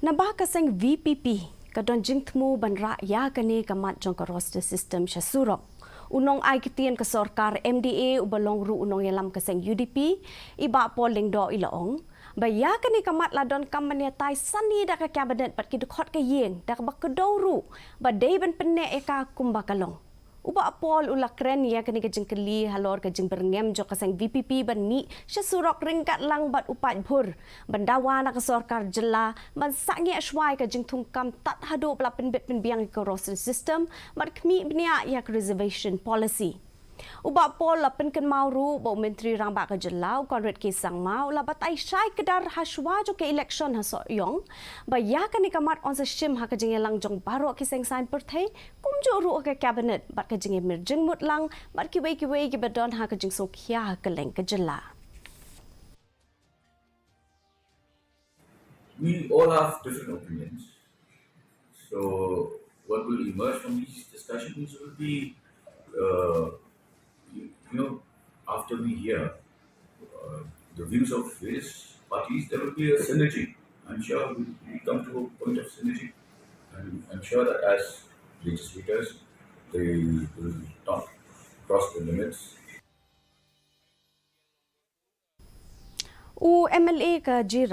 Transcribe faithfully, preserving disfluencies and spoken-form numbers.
Naba ka seng VPP ka don jingthmu ban rah ïa kane ka mat jong ka roster system sha surok, u nongai ktien ka sorkar MDA uba long ruh u nongïalam ka seng UDP, i Bah Paul Lyngdoh, i la ong ba ïa kane ka mat la donkam ban ïatai sani da ka Cabinet bad ki dkhot ka ïing da kaba kdew ruh ba dei ban pynneh ïa ka kumba ka long. U Bah Paul u la kren ïa kane ka jingkylli halor ka jingbyrngem jong ka seng VPP ban mih sha surok ryngkat lang bad u paidbah ban dawa na ka sorkar jylla ban sangeh shuwa ïa ka jingthungkam tad haduh ba la pynbit pynbiang ïa ka roster system bad khmih bniah ïa ka reservation policy. U Bah Paul la pynkynmaw ruh ba u Myntri Rangbah ka jylla u Conrad K Sangma u la batai shai kdar ha shuwa jong ka election ha Sohiong ba ïa kane ka mat yn sa shim ha ka jingïalang jong baroh ki seng saiñ pyrthei, kumjuh ruh ha ka Cabinet bad ka jingïamir jingmut lang bad kiwei kiwei kiba don ha ka jingsngewkhia ha kylleng ka jylla. We all have different opinions. So what will emerge from these discussions will be, uh, you, you know, after we hear uh, the views of various parties, there will be a synergy. I'm sure we, we come to a point of synergy. And I'm sure that as legislators, they will not cross the limits. U MLA ka Jirang